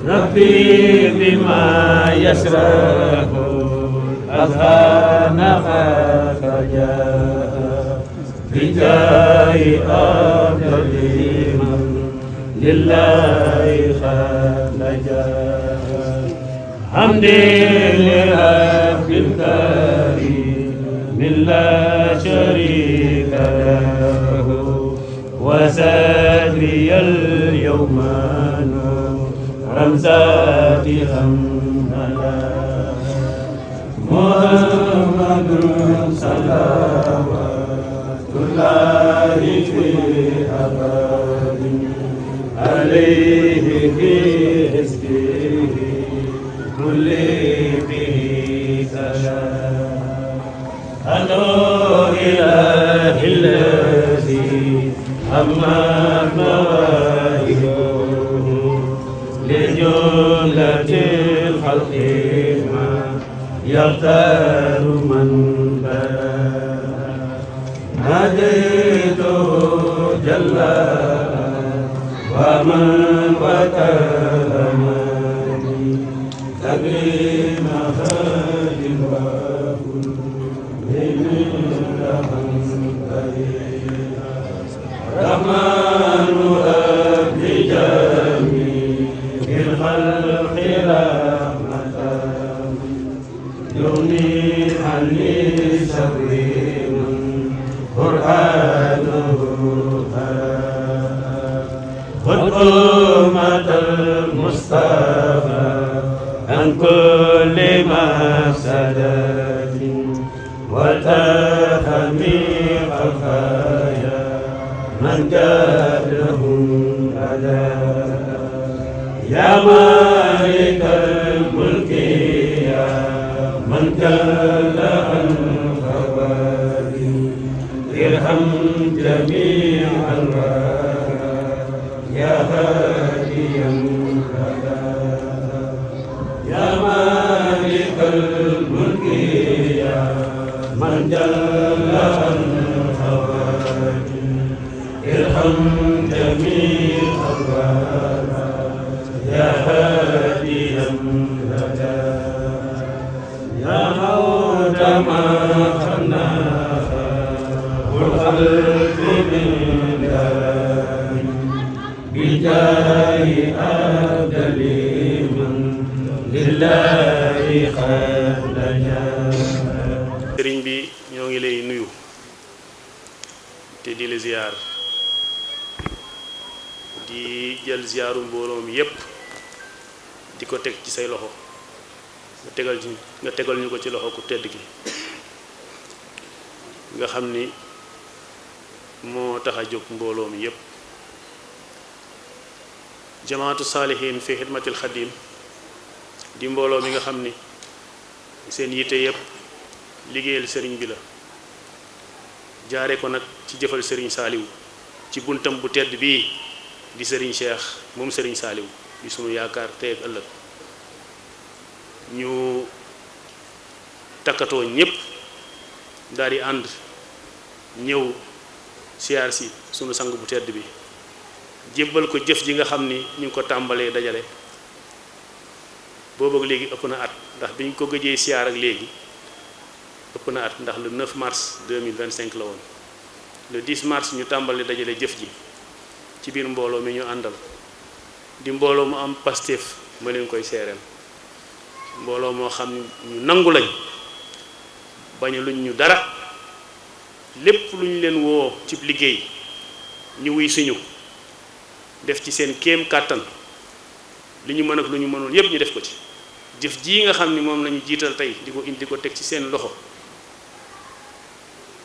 ربي بما يسره أذهان خرجا بجاه أفضل من لله خلجا حمدي لرب الكريم لا شريك له وسادري اليوم رمزات حمدا محمد صلوات الله في أبد عليه في حزبه كل به سلام أنو إله الذي أما مواهبه لجملة الخلق ما يختار من بدا ناديته جل ومن وكرمني تكريم خير وكل من رحم كريم رحمن رب جميع الخلق رحمة يغني عني شر من قرآنه خدمة المصطفى عن كل مفسدة وتحمي خفايا من جادهم أداء يا مالك الملك يا من جل عن خواري ارحم جميع الورى يا هاديا يا مالك الملك يا من جل عن خواري ارحم جميع الورى يا هاديا يا موت ما خناها والقلب من دار بجاه أبدل من لله خلجا sëriñ bi ñoo ngi lay nuyu te di la ziyaar di jël ziyaaru mbooloo mi yépp di ko teg ci say loxo nga tegal ñu ko ci loxo ku tedd ki nga xam ni moo tax a jóg mbooloo mi yépp jamaatu saalihiin fi xidmatil xadim di mbooloo mi nga xam ni seen yitte yépp liggéeyal sëriñ bi la jaare ko nag ci jëfal sëriñ saaliw ci buntam bu tedd bii di sëriñ Cheikh moom sëriñ saaliw di sunu yaakaar tey ak ëllëg ñu takkatoo ñépp daal di ànd ñëw siyaar si sunu sang bu tedd bi jébbal ko jëf ji nga xam ni ñu ngi ko tàmbalee dajale boobu ak léegi ëpp na at ndax bi ñu ko gëjee siyaar ak léegi ëpp na at ndax le 9 mars 2025 la woon le 10 mars ñu tàmbalee dajale jëf ji ci biir mbooloo mi ñu àndal di mbooloo mu am Pastef ma leen koy seereel mbooloo moo xam ñu nangu lañ bañ luñ ñu dara lépp lu ñu leen woo ci liggéey ñu wuy suñu def ci seen kéem kàttan li ñu mën ak lu ñu mënul yépp ñu def ko ci jëf ji nga xam ni moom lañu jiital tey di ko indi ko teg ci seen loxo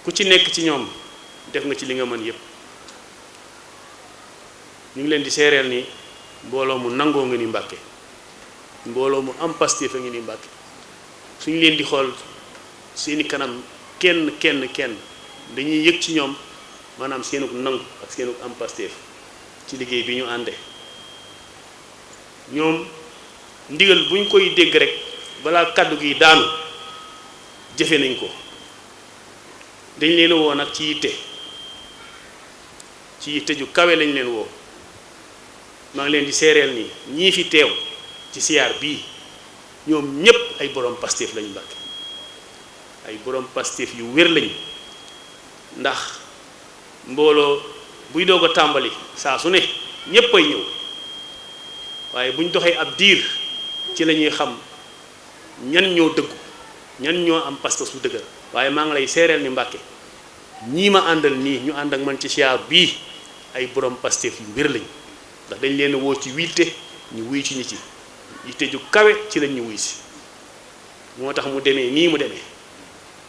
ku ci nekk ci ñoom def nga ci li nga mën yépp ñu ngi leen di seereel ni mbooloo mu nangoo nga ni Mbàkke mbooloo mu am Pastef a ngi ni Mbàkke suñu leen di xool seeni kanam kenn dañuy yëg ci ñoom maanaam seenuk nangu ak seenuk am Pastef ci liggéey bi ñu ànde ñoom ndigal buñ koy dégg rek balaa kàddu gi daanu jëfe nañ ko dañ leen woo nag ci yitte ju kawe lañ leen woo maa ngi leen di seereel nii ñii fi teew ci siyaar bii ñoom ñépp ay borom Pastef lañu Mbàkke ay borom Pastef yu wér lañu ndax mbooloo buy doog a tàmbali saa su ne ñépp ay ñëw waaye buñ doxee ab diir ci la ñuy xam ñan ñoo dëggu ñan ñoo am pas-pas bu dëgër waaye maa ngi lay seereel ni Mbàkke ñii ma àndal nii ñu ànd ak man ci siyaar bii ay borom Pastef yu wér lañu ndax dañ leen woo ci wiilte ñu wuy ci ñi ci yitte ju kawe ci lañ ñu wuy si moo tax mu demee nii mu demee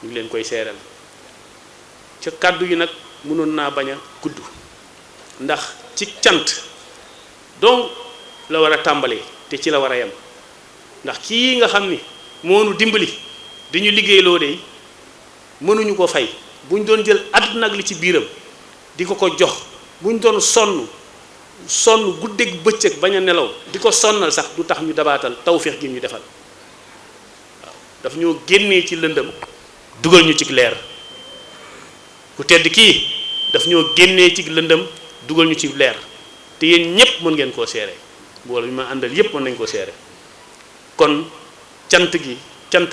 ñu ngi leen koy seereel ca kàddu yi nag mënoon naa bañ a gudd ndax ci cant donc la war a tàmbalee te ci la war a yem ndax kii nga xam ni moo nu dimbali di ñu liggéeyloo de mënuñu ko fay buñ doon jël àdduna ak li ci biiram di ko jox buñ doon sonn guddeeg bëccëg bañ a nelaw di ko sonnal sax du tax ñu dabaatal tawféex gi ñu defal waaw daf ñoo génnee ci lëndëm dugal ñu ci leer ku tedd kii daf ñoo génnee ci lëndëm dugal ñu ci leer te yéen ñépp mën ngeen koo seere mbooloo bi ma àndal yépp mën nañ koo seere kon cant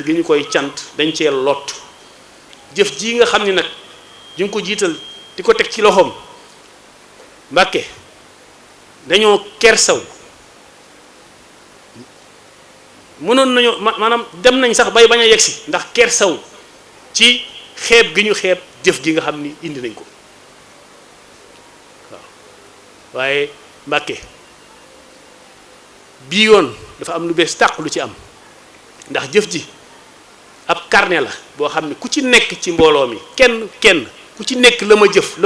gi ñu koy cant dañ cee lot jëf ji nga xam ni nag ñu ngi ko jiital di ko teg ci loxoom Mbàkke dañoo kersaw mënoon nañoo maanaam dem nañ sax bay bañ a yegsi ndax kersaw ci xeeb gi ñu xeeb jëf gi nga xam ni indi nañ ko waaw waaye Mbàkke bii yoon dafa am lu bees tàq lu ci am ndax jëf ji ab carnet la boo xam ne ku ci nekk ci mbooloo mi kenn ku ci nekk la mu jëf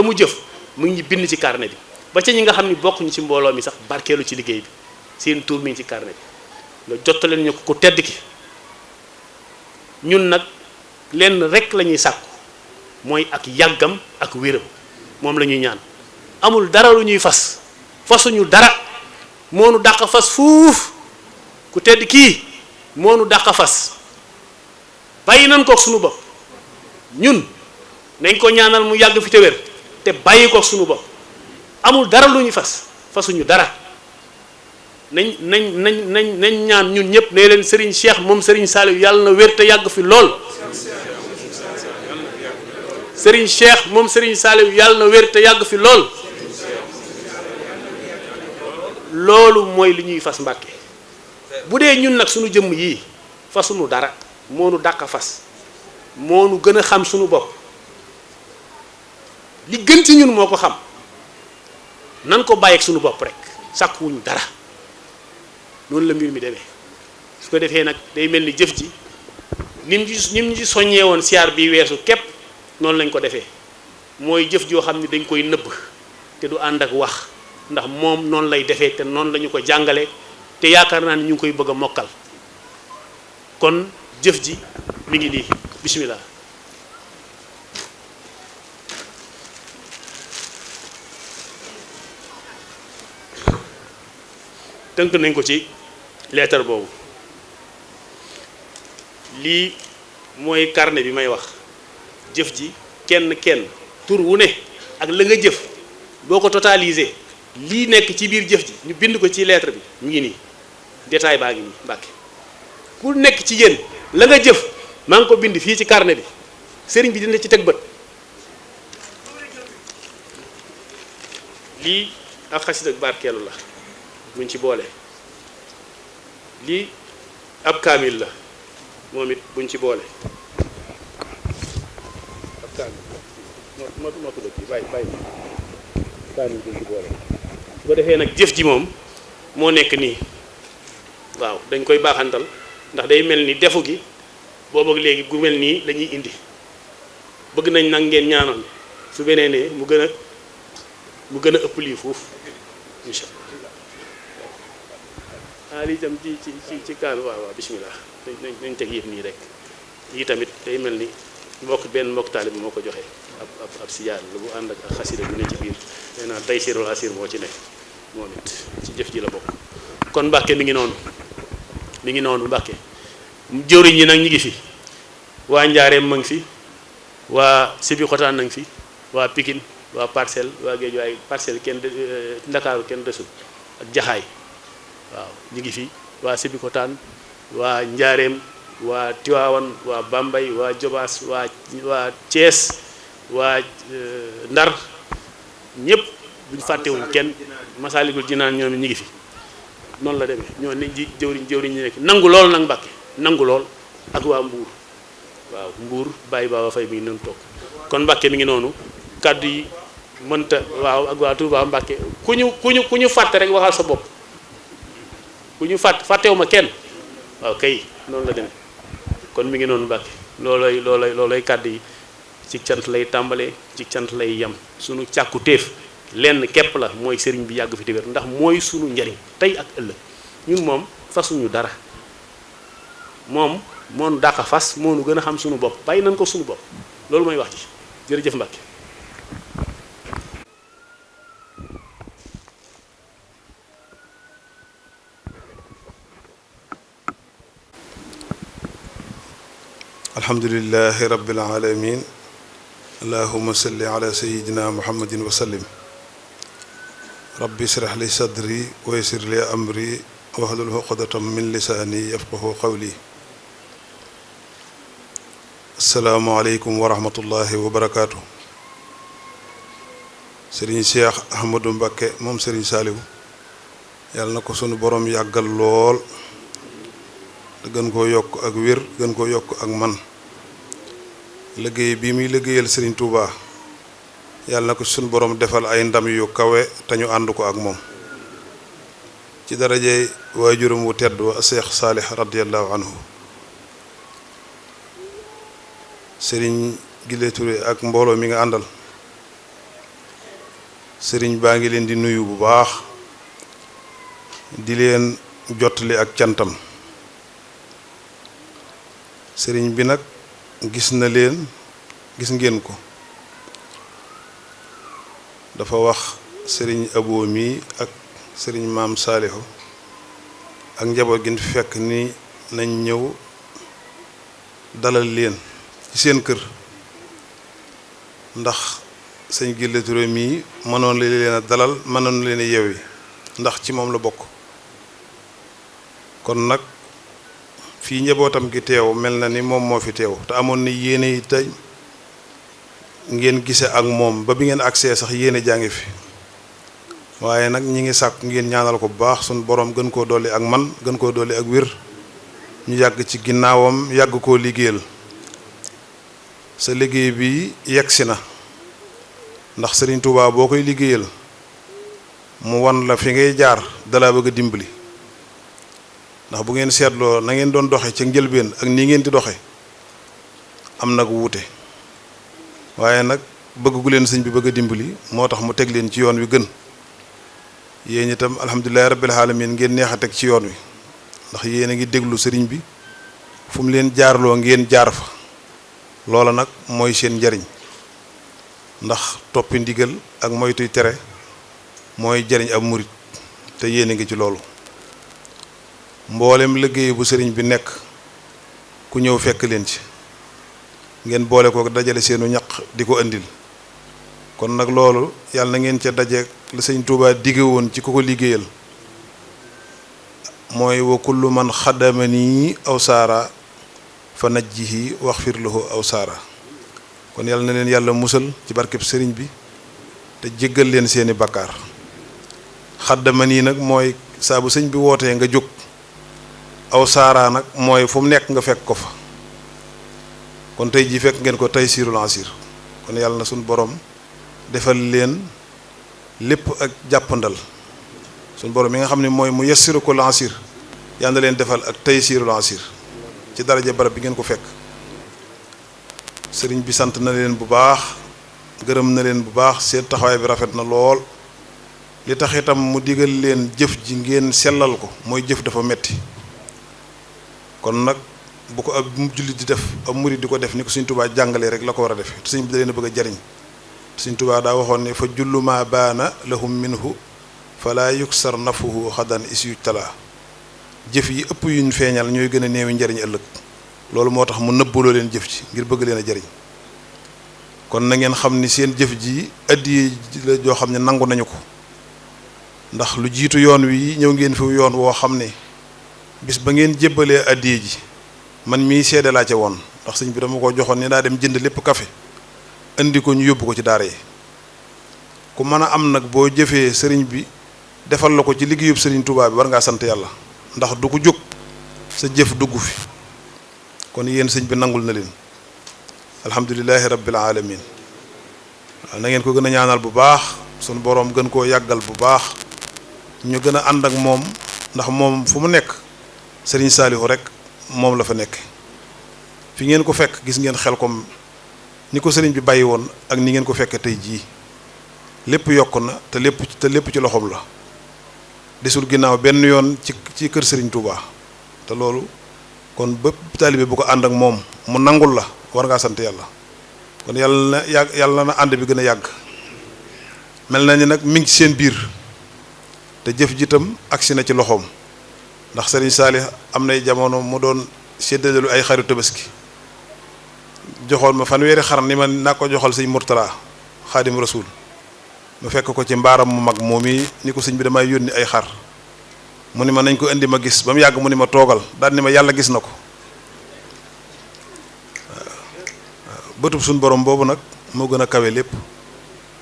mu ngi bind ci carnet bi ba ca ñi nga xam ni bokkuñu ci mbooloo mi sax barkeelu ci liggéey bi seen tur mi ngi ci carnet bi nga jottaleen ñu ko ku tedd ki ñun nag lenn rek la ñuy sàkku mooy ak yàggam ak wéram moom la ñuy ñaan amul dara lu ñuy fasuñu dara moo nu dàq fas fuuf ku tedd kii moo nu dàq fas bàyyi nañ kook suñu bopp ñun nañ ko ñaanal mu yàgg fi te wér te bàyyi kook suñu bopp amul dara lu ñuy fasuñu dara nañ ñaan ñun ñëpp ne leen Serigne Cheikh moom Serigne Saliou yàlla na wér te yàgg fi lool Serigne Cheikh moom Serigne Saliou yàlla na wér te yàgg fi lool loolu mooy li ñuy fas Mbàkke bu dee ñun nag suñu jëmm yii fasuñu dara moo nu dàq fas moo nu gën a xam suñu bopp li gën ci ñun moo ko xam nan ko bàyyi ak suñu bopp rek sàkkuwuñu dara noonu la mbir mi demee su ko defee nag day mel ni jëf ji nim ñu ci soññee woon siyaar bi weesu képp noonu lañ ko defee mooy jëf joo xam ne dañ koy nëbb te du ànd ak wax ndax moom noonu lay defee te noonu la ñu ko jàngale te yaakaar naa ne ñu ngi koy bëgg a mokkal kon jëf ji mi ngi nii bismillah tënk nañ ko ci leetar boobu lii mooy carnet bi may wax jëf ji kenn tur wu ne ak la nga jëf boo ko totalisé lii nekk ci biir jëf ji ñu bind ko ci lettre bi mu ngi nii détail baa ngi nii Mbàkke ku nekk ci yéen la nga jëf maa ngi ko bind fii ci carnet bi sëriñ bi dina ci teg bët lii ak xasida ak barkeelu la buñ ci boole lii ab kaamil la moom it buñ ci boole ab kaamil moo tudd kii bàyyi kaamil buñ ci boole su ko defee nag jëf ji moom moo nekk nii waaw dañ koy baaxantal ndax day mel ni defu gi boobu ak léegi gu mel nii lañuy indi bëgg nañ nag ngeen ñaanal su beneenee mu gën a ëpp lii foofu incha allah lii itam ci kaanu waaw bismillah nañ teg yëpp nii rek lii tamit day mel ni benn mbokk taalibe moo ko joxe ab siyaar la bu ànd ak xasida bu ne ci biir nee naa tey sirul asir moo ci nekk moom it ci jëf ji la bokk kon Mbàkke mi ngi noonu Mbàkke jëwriñ yi nag ñi ngi fi waa Njaareem ma ngi fi waa Sibi Xotaan na ngi fi waa Pikine waa Parcelles waa Guédiawaye Parcelles kenn Ndakaaru kenn desul ak Jaxaay waaw ñu ngi fi waa Sébikotane waa Njaareem waa Tiwaawan waa Bambey waa Jobaas waa Thiès waa Ndar ñëpp buñ fàttewuñ kenn Masaalikul Jinaan ñoom ñi ngi fi noonu la demee ñoo ni ji jëwriñ ñi nekk nangu lool nag Mbàkke nangu lool ak waa Mbuur waaw Mbuur bàyyi baaba fay mi ngi noonu toog kon Mbàkke mi ngi noonu kàddu yi mënta waaw ak waa Touba Mbàkke ku ñu fàtte rek waxal sa bopp ku ñu fàttewu ma kenn waaw kay noonu la demee kon mi ngi noonu Mbàkke loolooy kàddu yi ci cant lay tàmbalee ci cant lay yem sunu càkku téef lenn képp la mooy sëriñ bi yàgg fi téwér ndax mooy sunu njariñ tey ak ëllëg ñun moom fasuñu dara moom moonu dàqa fas moonu gën a xam sunu bopp bàyyi nañ ko sunu bopp loolu mooy wax ci jërëjëf Mbàkke alhamdulillahi rabbil alamin allahumma salli ala sayyidina muhammadin wa sallim rabbi israh li sadri wa yassir li amri wahlul uqdatam min lisaani yafqahu qawli assalaamu aleykum wa rahmatullahi wa barakaatu sëriñ Cheikh Ahmadou Mbacké moom sëriñ Saaliwu yàlla na ko sunu borom yàggal lool te gën koo yokk ak wér gën koo yokk ak man liggéey bii muy liggéeyal sëriñ Touba yàlla na ko sunu borom defal ay ndam yu kawe te ñu ànd ko ak moom ci darajey waajuram wu tedd wa Cheikh Saalih radiyallahu anhu sëriñ Gile Touré ak mbooloo mi nga àndal sëriñ baa ngi leen di nuyu bu baax di leen jottali ak cantam sëriñ bi nag gis na leen gis ngeen ko dafa wax sëriñ Abo mi ak sëriñ maam Saalihu ak njaboot gi fi fekk ni nañ ñëw dalal leen ci seen kër ndax sëñ Gile Touré mii mënoon la leen a dalal mënoon leen a yewi ndax ci moom la bokk kon nag fii njabootam gi teew mel na ni moom moo fi teew te amoon ni yéene yi tey ngeen gise ak moom ba bi ngeen agsee sax yéene jàngi fi waaye nag ñi ngi sàkk ngeen ñaanal ko bu baax suñu borom gën koo dolli ak man gën koo dolli ak wér ñu yàgg ci ginnaawam yàgg koo liggéeyal sa liggéey bi yegsi na ndax Serigne Touba boo koy liggéeyal mu wan la fi ngay jaar dalaa bëgg a dimbali ndax bu ngeen seetloo na ngeen doon doxe ca njëlbeen ak nii ngeen di doxe am nag wuute waaye nag bëgg gu leen sëñ bi bëgg a dimbali moo tax mu teg leen ci yoon wi gën yéen itam alhamdulilahi rabbil alamin ngeen neex a teg ci yoon wi ndax yéen a ngi déglu sëriñ bi fu mu leen jaarloo ngeen jaar fa loola nag mooy seen njariñ ndax toppi ndigal ak moytuy tere mooy jariñ ab murit te yéen a ngi ci loolu mboolem liggéey bu sëriñ bi nekk ku ñëw fekk leen ci ngeen boole ko dajale seenu ñaq di ko andil kon nag loolu yàlla na ngeen ca daje la sëñ Touba digge woon ci ku ko liggéeyal mooy wa kullu man xadamani aw saara fa najjihi waxfir lahu aw saara kon yàlla na leen yàlla musal ci barkeb sëriñ bi te jéggal leen seeni bakkaar xadamani nag mooy saa bu sëñ bi wootee nga jóg aw saara nag mooy fu mu nekk nga fekk ko fa kon tey jii fekk ngeen ko taysirul asir kon yàlla na suñu borom defal leen lépp ak jàppandal suñu borom mi nga xam ne mooy mu yassiru ko lansir yàlla na leen defal ak taysirul asir ci daraja barab bi ngeen ko fekk sëriñ bi sant na leen bu baax gërëm na leen bu baax seen taxawaay bi rafet na lool li tax itam mu digal leen jëf ji ngeen sellal ko mooy jëf dafa metti kon nag bu ko ab jullit di def ab murid di ko def ni ko Sëriñ Tuubaa jàngalee rek la ko war a defee te sëñ bi da leen a bëgg a jariñ Sëriñ Tuubaa daa waxoon ne fa jullu ma baana lahum minhu fala yuksar nafuhu xadan is yu talaa jëf yi ëpp yuñ feeñal ñooy gën a néewi njariñ ëllëg loolu moo tax mu nëbbaloo leen jëf ci ngir bëgg leen a jariñ kon na ngeen xam ni seen jëf ji addiye la joo xam ne nangu nañu ko ndax lu jiitu yoon wi ñëw ngeen fi yoon woo xam ne bis ba ngeen jébbalee addiya ji man mii seede laa ca woon ndax sëñ bi dama ko joxoon ni daa dem jënd lépp café indi ko ñu yóbbu ko ci daara yi ku mën a am nag boo jëfee sëriñ bi defal la ko ci liggéeyub sëriñ Touba bi war ngaa sant yàlla ndax du ko jóg sa jëf dugg fi kon yéen sëñ bi nangul na leen alhamdulilahi rabbil alamin waaw na ngeen ko gën a ñaanal bu baax sunu boroom gën koo yàggal bu baax ñu gën a ànd ak moom ndax moom fu mu nekk sëriñ Saalihu rek moom la fa nekk fi ngeen ko fekk gis ngeen Xelkom ni ko sëriñ bi bàyyi woon ak ni ngeen ko fekke tey jii lépp yokk na te lépp ci loxoom la desul ginnaaw benn yoon ci kër sëriñ Touba te loolu kon bépp taalibe bu ko ànd ak moom mu nangul la war ngaa sant yàlla kon yàlla na ànd bi gën a yàgg mel na ni nag mi ngi ci seen biir te jëf jitam agsi na ci loxoom ndax sëriñ Saalih am nay jamono mu doon séddaleelu ay xaru tabaski joxoon ma fanweeri xar ni ma naa ko joxal sëñ Murtala xaadim rasul ma fekk ko ci mbaaram mu mag moom yi ni ko sëñ bi damay yónni ay xar mu ni ma nañ ko indi ma gis ba mu yàgg mu ni ma toogal daal ni ma yàlla gis na ko waaw bëtub suñ borom boobu nag moo gën a kawe lépp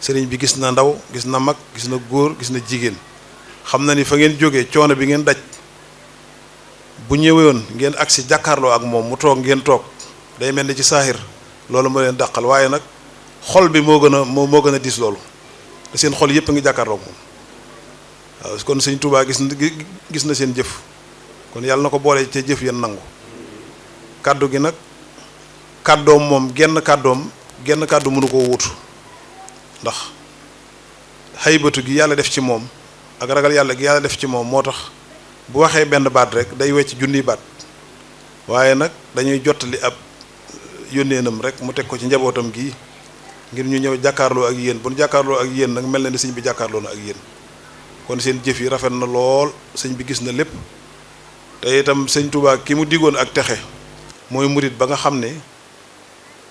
sëriñ bi gis na ndaw gis na mag gis na góor gis na jigéen xam na ni fa ngeen jógee coono bi ngeen daj bu ñëwoon ngeen agsi jàkkaarloo ak moom mu toog ngeen toog day mel ni ci saaxir loolu moo leen dàqal waaye nag xol bi moo gën a diis loolu te seen xol yëpp a ngi jàkkaarloo moom waaw kon sëñ Touba gis na seen jëf kon yàlla na ko boole ca jëf yéen nangu kàddu gi nag kàddoom moom genn kàddu mënu koo wutu ndax xaybatu gi yàlla def ci moom ak ragal yàlla gi yàlla def ci moom moo tax bu waxee benn baat rek day wecc junniy baat waaye nag dañuy jottali ab yónneenam rek mu teg ko ci njabootam gii ngir ñu ñëw jàkkaarloo ak yéen bu ñu jàkkaarloo ak yéen nag mel na ni sëñ bi jàkkaarloo na ak yéen kon seen jëf yi rafet na lool sëñ bi gis na lépp te itam sëñ Touba ki mu digoon ak texe mooy murit ba nga xam ne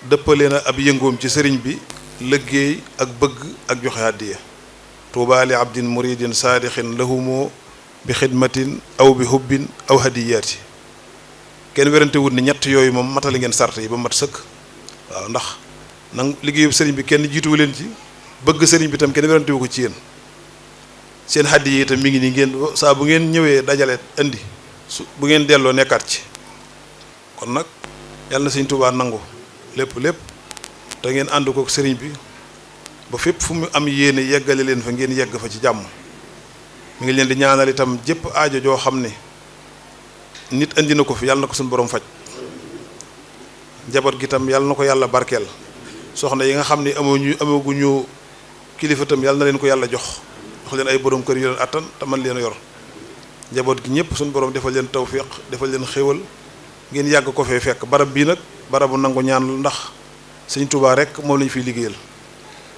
dëppale na ab yëngoom ci sëriñ bi liggéey ak bëgg ak joxe àddiya Touba li abdin muridin saadixin lahumoo bi xidmatin aw bi hubbin aw hadiyaati kenn werante wut ni ñett yooyu moom matali ngeen sart yi ba mat sëkk waaw ndax nag liggéeyu sëriñ bi kenn jiituwu leen ci bëgg sëriñ bi tam kenn werante wu ko ci yéen seen hadiya yi itam mi ngi nii ngeen saa bu ngeen ñëwee dajale indi bu ngeen delloo nekkaat ci kon nag yàlla na sëriñ Tuubaa nangu lépp te ngeen ànd ko sëriñ bi ba fépp fu mu am yéene yeggale leen fa ngeen yegg fa ci jàmm mi ngi leen di ñaanal itam jëpp aajo joo xam ne nit andi na ko fi yàlla na ko suñu borom faj njaboot gi tam yàlla na ko yàlla barkeel soxna yi nga xam ne amaguñu kilifa tam yàlla na leen ko yàlla jox leen ay borom kër yu leen attan te man leen a yor njaboot gi ñëpp suñu borom defal leen tawfiq defal leen xéwal ngeen yàgg ko fee fekk barab bii nag barabu nangu ñaan la ndax Sëñ Tuubaa rek moom la ñu fiy liggéeyal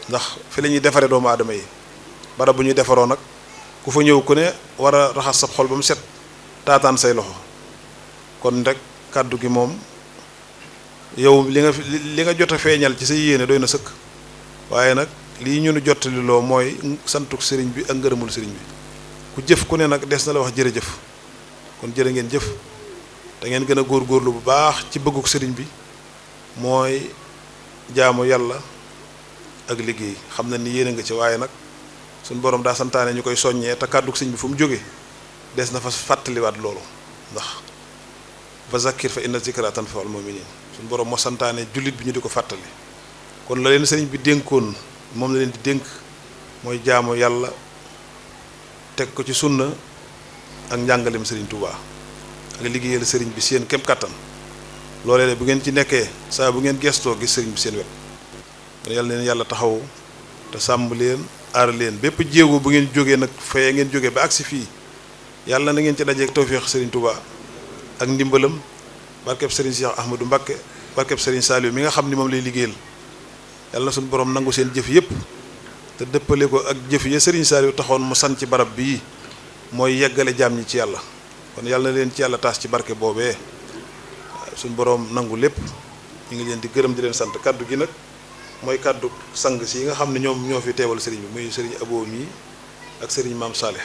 ndax fi la ñuy defaree doomu aadama yi barab bu ñuy defaroo nag ku fa ñëw ku ne war a raxas sa xol ba mu set taataan say loxo kon rek kàddu gi moom yow li nga jot a feeñal ci sa yéene doy na sëkk waaye nag lii ñu nu jottali loo mooy santuk sëriñ bi ak ngërëmul sëriñ bi ku jëf ku ne nag des na la wax jërëjëf kon jërë ngeen jëf da ngeen gën a góorgóorlu bu baax ci bëgguk sëriñ bi mooy jaamu yàlla ak liggéey xam na ni yéene nga ci waaye nag suñ borom daa santaane ñu koy soññee te kàdduk sëriñ bi fu mu jógee des na fa fàttaliwaat loolu ndax fa zakkir fa inna zikra tanfa'ul mu'minin suñ borom moo santaane jullit bi ñu di ko fàttali kon la leen sëriñ bi dénkoon moom la leen di dénk mooy jaamu yàlla teg ko ci sunna ak njàngalem sëriñ Touba ak liggéeyal sëriñ bi seen kem kattan loolee de bu ngeen ci nekkee saa bu ngeen gestoo gis sëriñ bi seen wet kon yàlla leen yàlla taxaw te sàmm leen aar leen bépp jéego bu ngeen jógee nag fayee ngeen jógee ba agsi fii yàlla na ngeen ci dajeek tawféex sëriñ Touba ak ndimbalam barkeb sëriñ Cheikh Ahmadou Mbacké barkeb sëriñ Saliou mi nga xam ni moom lay liggéeyal yàlla na suñu borom nangu seen jëf yëpp te dëppale ko ak jëf ya sëriñ Saliou taxoon mu san ci barab bii mooy yeggale jaam ñi ci yàlla kon yàlla na leen ci yàlla taas ci barke boobee suñu borom nangu lépp ñu ngi leen di gërëm di leen sant kaddu gi nag mooy kaddu sang si yi nga xam ne ñoom ñoo fi teewal sëriñ bi muy sëriñ Abo mii ak sëriñ Maam Salih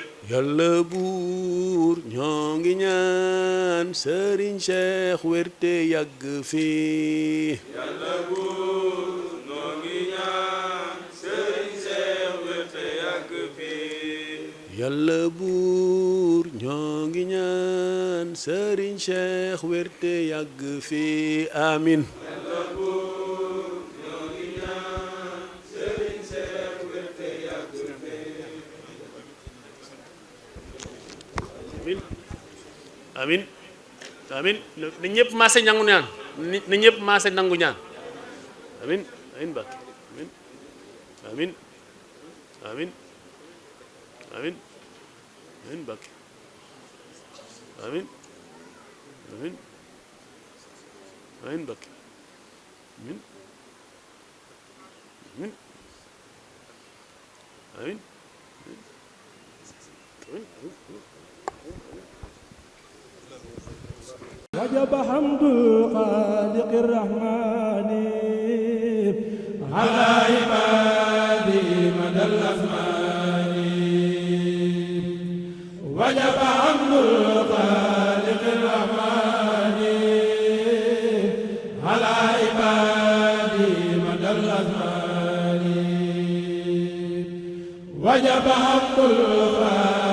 yàlla buur ñoo ngi ñaan sëriñ Cheikh wérte yàgg fii yàlla buur ñoo ngi ñaan sëriñ Cheikh wérte yàgg fii yàlla buur ñoo ngi ñaan sëriñ Cheikh wérte yàgg fii amin yàlla buur ñoo ngi ñaan sëriñ Cheikh wérte yàgg fii amin amin na ñëpp maase nangu ñaan na ñëpp maase nangu ñaan amin amin Mbàkke amin amin amin amin amin Mbàkke amin amin amin Mbàkke amin amin amin amin وجب حمد الخالق الرحمن على عباده مدى الأزمان وجب حمد الخالق الرحمن على عباده مدى الأزمان وجب حمد الخالق